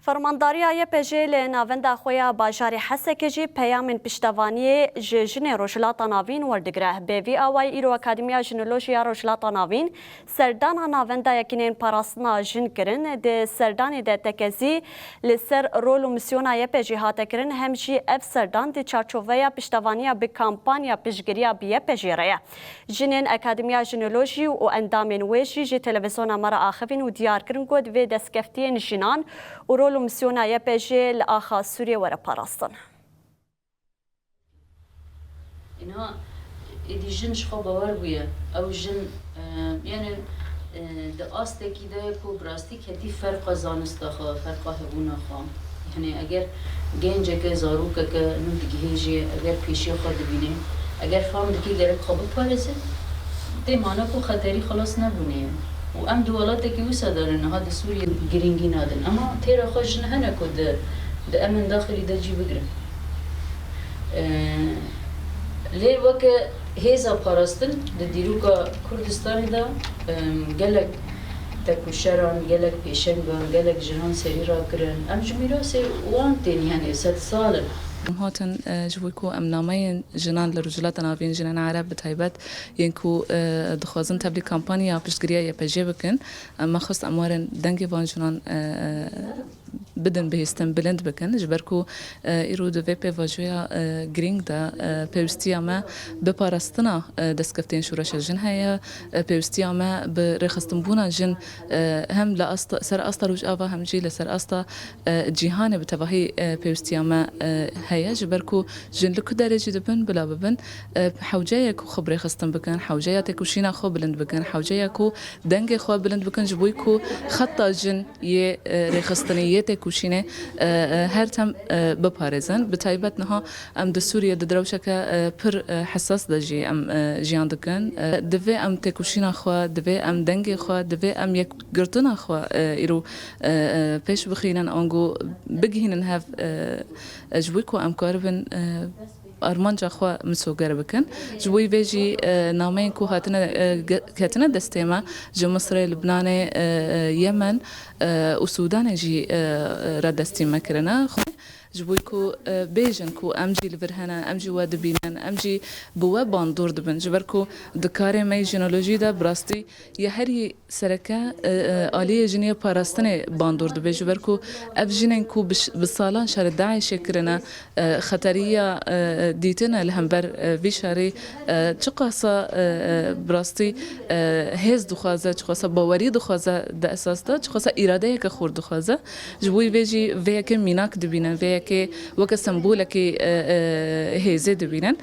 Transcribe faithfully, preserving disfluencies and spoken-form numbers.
Fermandariya Y P J li navenda xwe ya bajarê Hesekê jî peyamên piştevaniyê ji jinên Rojhilata Navîn werdigire. Bi vî awayî îro Akademiya Jinolojî ya Rojhilata Navîn serdana navenda yekînên parastina jin kirin. Di serdanê de tekezî li ser rol û misyona Y P J hate kirin, hem jî ev serdan di çarçoveya piştevaniya bi kampanya piştgiriya bi Y P J re ye. Jinên Akademiya Jinolojî û endamên wê jî ji televîzyona me re axivîn û diyar kirin ku divê destkeftiyên jinan û rol û misyona Y P J li axa Sûriyê were parastin. Îna êdî jin ji xwe bawer bûye. Ew jin, e, yani, e, di astekî de ku bi rastî ketî ferqa zanista xwe, ferqa hebûna xwe. Yani eger genceke, zarokeke nû digihêjê, eger pêşiya xwe dibîne, eger fam dike gerek xwe biparêze, tê mana ku xeterî xilas nebûne ye. Û em di welatekî wisa de ne, niha di Sûriyê girîngî nadin. Ema têra xwe jin hene ku di, di emên daxilî de cî bigrin. Ee, lê weke hêza parastin di dîroka Kurdistanê de, em, gelek tekûşeran, gelek pêşengan, gelek jinan serî rakirin. Em ji mîrasê wan tên, yani sedsal in. Em hatin, e, ji bo ku em nameyên jinan li Rojhilata Navîn, jinên Ereb bi taybet, yên ku, e, dixwazin tevlî kampanya piştgiriya Y P J bikin, em me xwest em werin dengê van jinan, e, e, bidin bihîstin, bilind bikin, ji ber ku, e, îro di vê pêvajoya, e, girîng de, e, pêwîstiya me bi parastina, e, destkeftiyên şoreşa jin heye, e, pêwîstiya me bi rêxistinbûna jin, e, hem li asta, ser asta Rojava hem jî li ser asta, e, cîhanê bi tevahî, e, pêwîstiya me, e, heye, ji ber ku jin li ku derê jî dibin, bila bibin, e, hewce ye ku xwe bi rêxistin bikin, hewce ya têkoşîna xwe bilind bikin, hewce ye ku dengê xwe bilind bikin, ji bo ku xeta jin yê, e, rêxistinê, yê têkoşînê, e, e, her dem, e, biparêzin. Bi taybet niha em di Sûriyê di direwşeke, e, pir, e, hesas de jî em, e, jiyan dikin. E, divê em têkoşîna xwe, divê em dengê xwe, divê em yekgirtina xwe, e, îro, e, e, pêş bixînin, ango bigihînin hev, e, e, ji bo ku em karibin, e, armanca xwe misoger bikin. Ji bo vê jî, e, nameyên ku hatine, e, ge-, ketine destê me ji Misirê, Libnanê, e, e, Yemen, e, û Sûdanê jî, e, e, re destî me kirine. Xwe ji bo ku, e, bêjin ku em jî li vir hene, em jî we dibînin, em jî bi we bandor dibin. Ji ber ku di karê me yê jinolojî de bi rastî ya herî sereke, e, e, aliyê jinê parastinê bandor dibe, ji ber ku ev jinên ku bi ş-, bi salan şerê DAIŞê kirine, e, xeteriya, e, e, dîtine li hember, e, vî şerê, e, çiqasa, e, e, bi rastî, e, hêz dixwaze, çiqasa bawerî dixwaze di esas de, çiqasa îradeyeke xurt dixwaze. Ji bo vê jî vê yekê mînak dibînin, vê yekê weke sembolekî, e, e, hêzê dibînin.